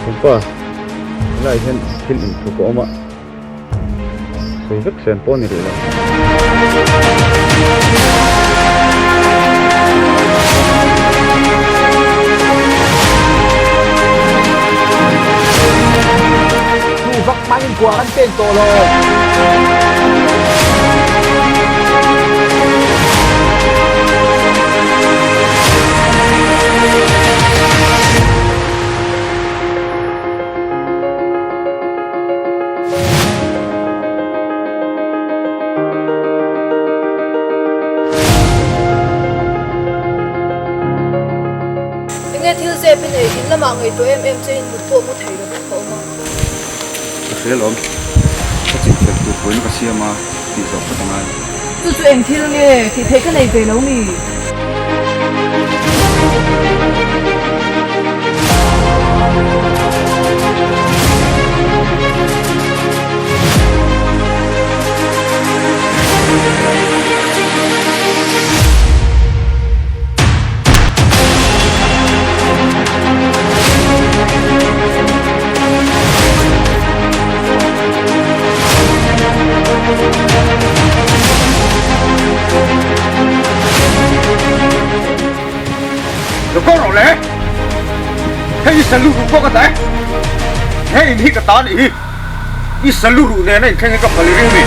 Thianpa, helaiah hian thil inthup a awm a, sawi vek sen pawh a ni rih lo. Duh vak hmangin kua kan pen tawh lo. Enge thil zep i nei? In lamah ngaihtuah em em che in mut pawh mu thei lovin ka awm a. Ka hria lawm. Ka chinfel tur pawhin ka siam a tih zawh phawt a ngai. Chu chu eng thil nge? Tih theih ka nei ve lo mi? Lo kawr rawh le! Hei i salu ruh pawh ka dah e! He in hi ka ta anih hi! I salu ruh nena inthleng hi ka phal i ring mi?